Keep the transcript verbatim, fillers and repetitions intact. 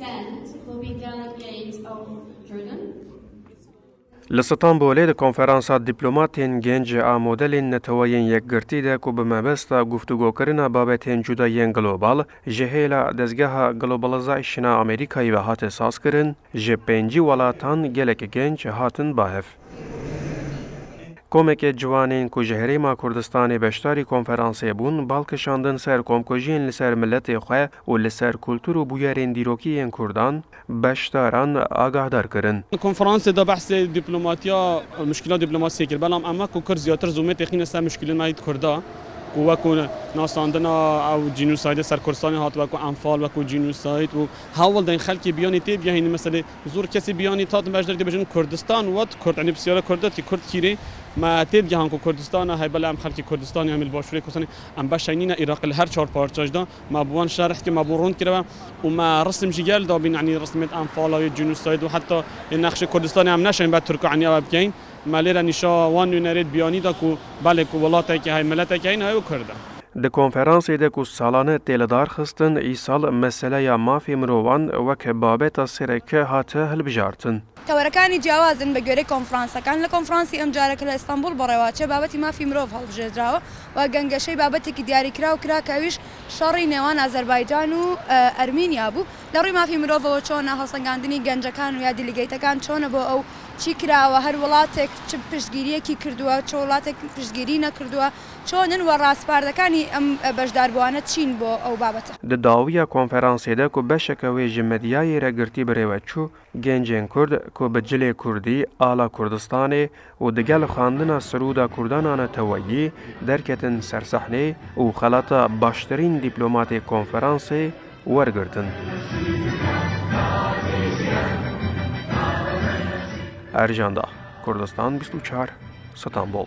Will be Delegate of Jordan. Li Stenbolê di konferansa dîplomatên genc a modelên neteweyên yekgirtî de ku bi mebesta guftûgokirina babetên cuda yên global ji hêla dezgeha globalizayşina Amerîkayê ve hate sazkirin, ji pêncî welatan gelek genc hatin ba hev. Komeke ciwanên ku ji Herêma Kurdistanê beşdarî konferansê bûn, bal kişandin ser komkujiyên li ser miletê xwe û li ser kultur û bûyerên dîrokî yên Kurdan, beşdaran agahdar kirin. Konferansê de behsê dîplomatiya, muşkila dîplomasiyê kir. Belam em wekû Kurd ziyartir zûmê têxîne ser muşkilên me yê Kurda, ku wekû nasandina ew cînosaydê ser Kurdistanê hat, wekû enfal, wekû cînosayd û hewl deyn xelkê biyanî têbigehînin. Meselê zor kesê biyanî tatin beşdarî dibêjin Kurdistan wet Kurd, yanî pisyara Kurda tî Kurd kîrê me têbigehan ku Kurdistana heybela em xelkê Kurdistanê em li başûrê Kurdistanê em beşeynîne Iraqê li her çar parçaj da. Me bi wan şerh kir, me bi wan rûn kiriwe û me risim jî gel dabîn, yanî risimêt enfala yê cînosayd û heta yê nexşê Kurdistanê em neşên be Tirk û enî ew bikeyn. Me lê re nîşa wan nûnerêt biyanî da ku belê ku welatekî hey, miletekî hey, nayê û Kurd e. Di konferansê de ku salane tê lidarxistin, îsal meseleya mafê mirovan wek babeta sereke hate hilbijartin. تەوەرەکانی جیاوازن بە گوێرەی کۆنفرانسەکان. لە کۆنفرانسی ئەم جارە کە لە ئەستەنبوڵ بەڕێوە چێ، بابەتی مافی مرۆڤ هەڵبژێردراوە و گەنگەشەی بابەتێکی دیاریکراو کرا کە ئەویش شەڕی نێوان ئازەربایجان و ئەرمینیا بوو. لە ڕووی مافی مرۆڤەوە چۆنە هەڵسەنگاندنی گەنجەکان و یا دیلیگەیتەکان چۆنە بۆ ئەو، چی کراوە، هەر وڵاتێک چ پشتگیریەکی کردووە، چ وڵاتێک پشتگیری نەکردووە، چۆنن و ڕاسپاردەکانی ئەم بەشداربووانە چین بۆ ئەو بابەتە؟ Di dawiya konferansê de ku beşeke wê ji medyayê re girtî birêve çû, gencên Kurd ku bi cilê Kurdî, ala Kurdistanê û digel xwendina sirûda Kurdana neteweyî derketin ser sehnê û xelata baştirîn dîplomatê konferansê wergirtin. Ercan Dağ, Kurdistan bîst û çar, Stenbol.